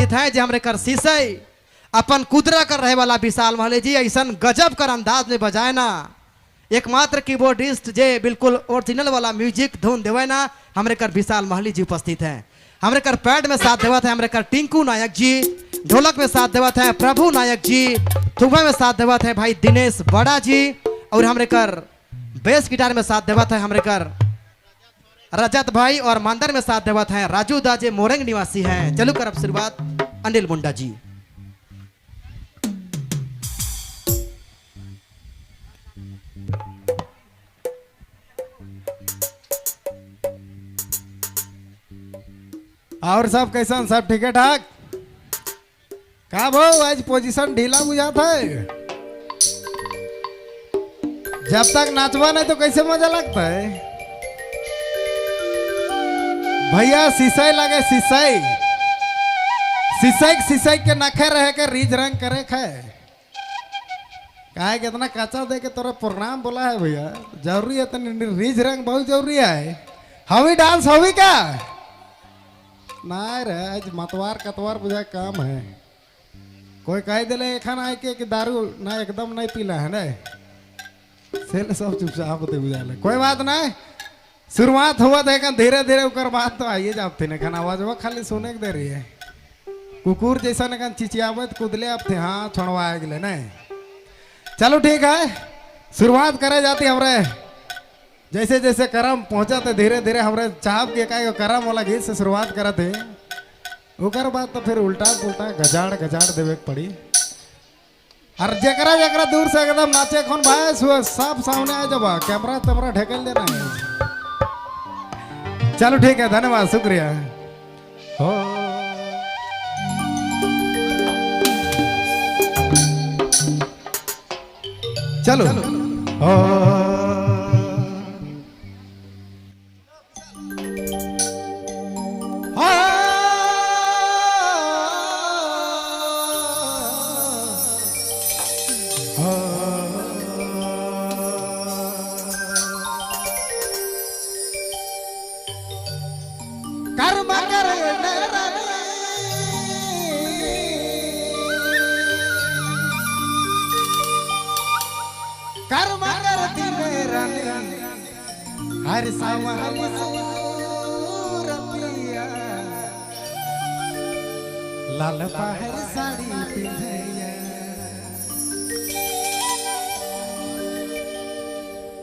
उपस्थित हैं जे हमरे कर शीशे अपन कुदरा कर रहे वाला विशाल महले जी ऐसा गजब कर अंदाज में बजाए ना। एकमात्र कीबोर्डिस्ट जे बिल्कुल ओरिजिनल वाला म्यूजिक धुन देवे ना हमरे कर विशाल महली जी उपस्थित हैं। हमरे कर पैड में साथ देवत है हमरे कर टिंकू नायक जी, ढोलक में साथ देवत है प्रभु नायक जी, थुबा में साथ देवत है भाई दिनेश बड़ा जी और हमरे कर बेस गिटार में साथ देवत है हमरे कर रजत भाई और मांदर में साथ देवत हैं राजू दा जे मोरंग निवासी हैं। चलो कर अब शुरुआत अनिल मुंडा जी। और सब कैसन, सब ठीक है ठाक? का भाऊ आज पोजीशन ढीला बुझाता है, जब तक नाचवा नहीं तो कैसे मजा लगता है भैया। शीशाई लगे, शीशाई शीशाई शीशाई के नखे रहे के रीज रंग करे खाए काहे कितना कच्चा दे के तोरा प्रणाम बोला है भैया। जरूरी है तनी रीज रंग बहुत जरूरी है। हवी डांस हवी का ना रे, आज मतवार कतवार बुझा काम है। कोई कह दिले एखन आए के कि दारू ना एकदम नहीं पीला है ना, सेल सब चुपचाप होते बुझा ले। कोई बात नहीं, शुरुआत हुआ था धीरे धीरे उकर बात तो आइए जाते ना। खाना आवाज वो खाली सुने के दे रही है, कुकुर जैसा ना चिचियावत कुदले आप थे। हाँ छोड़वा आए गए नहीं, चलो ठीक है शुरुआत करे जाती हमरे। जैसे जैसे करम पहुँचा तो धीरे धीरे हमरे चाहब के का करम वाला गीत से शुरुआत करत है, उकर बाद तो फिर उल्टा पुल्टा गजाड़ गजाड़ देवे के पड़ी। और जकरा जकरा दूर से एकदम नाचे कौन भाई सब सामने आ जब कैमरा तमरा ढकेल देना है। चलो ठीक है, धन्यवाद, शुक्रिया। हो चलो, चलो। हो कर्म कर कर्म करती मेरा हर सवाल सूरतिया लाल पहर साड़ी पिंधैया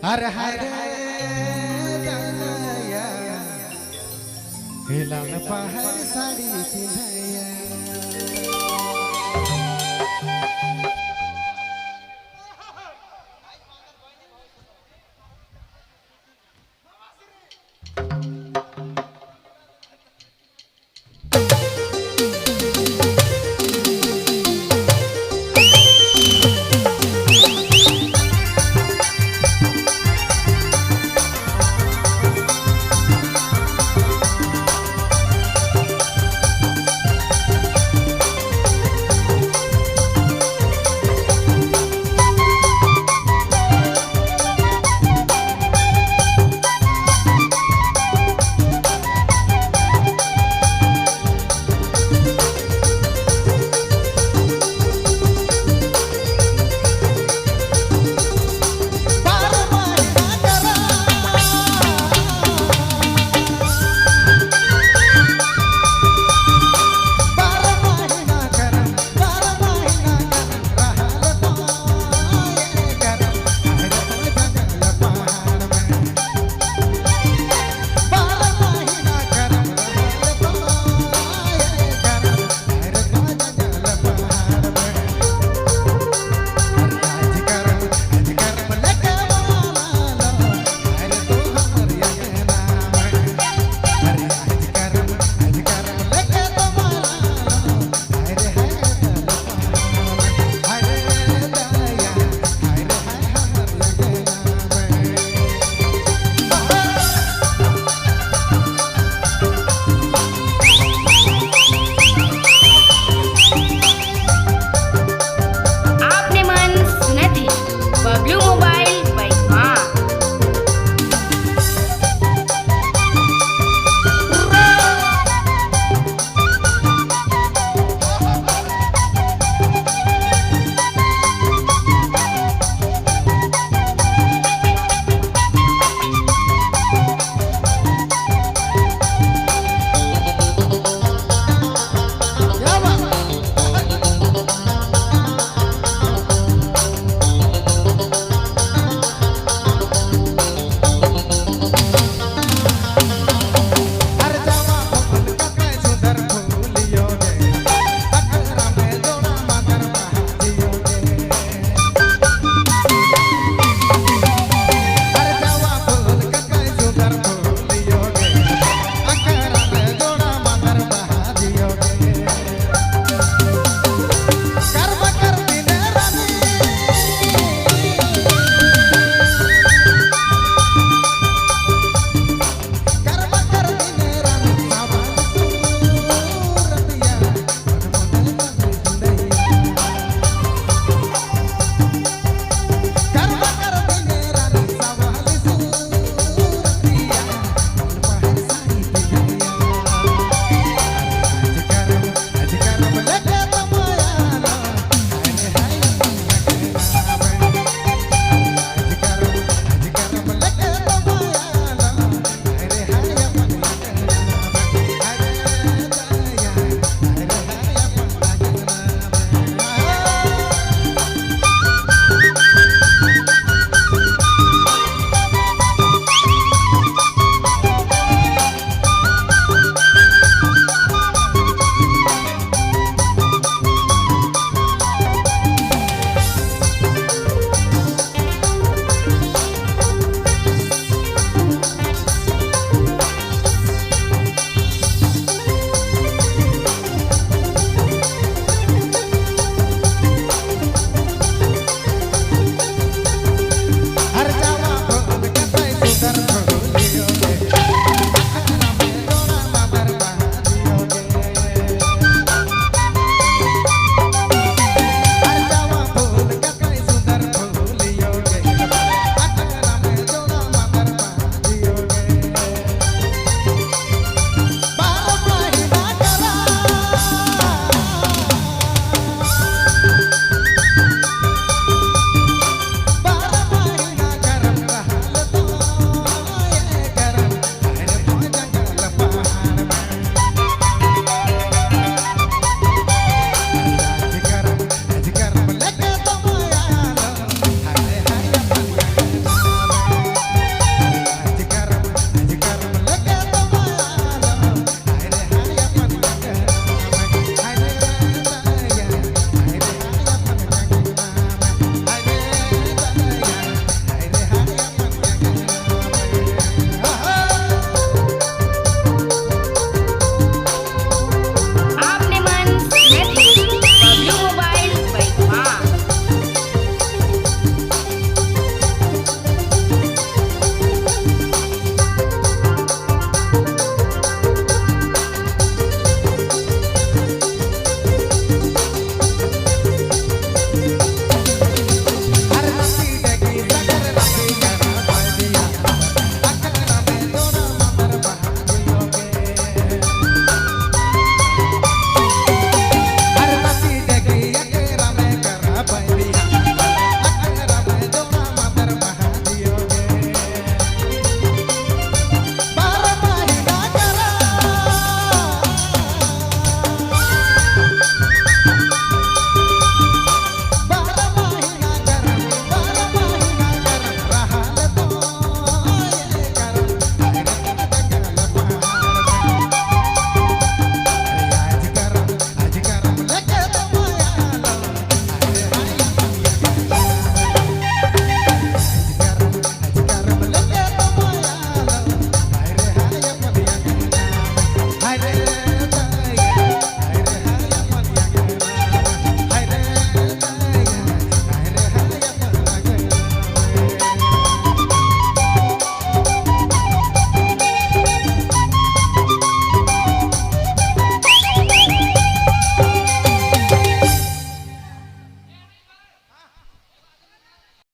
हर हर दया लाल पहर साड़ी पिंधैया।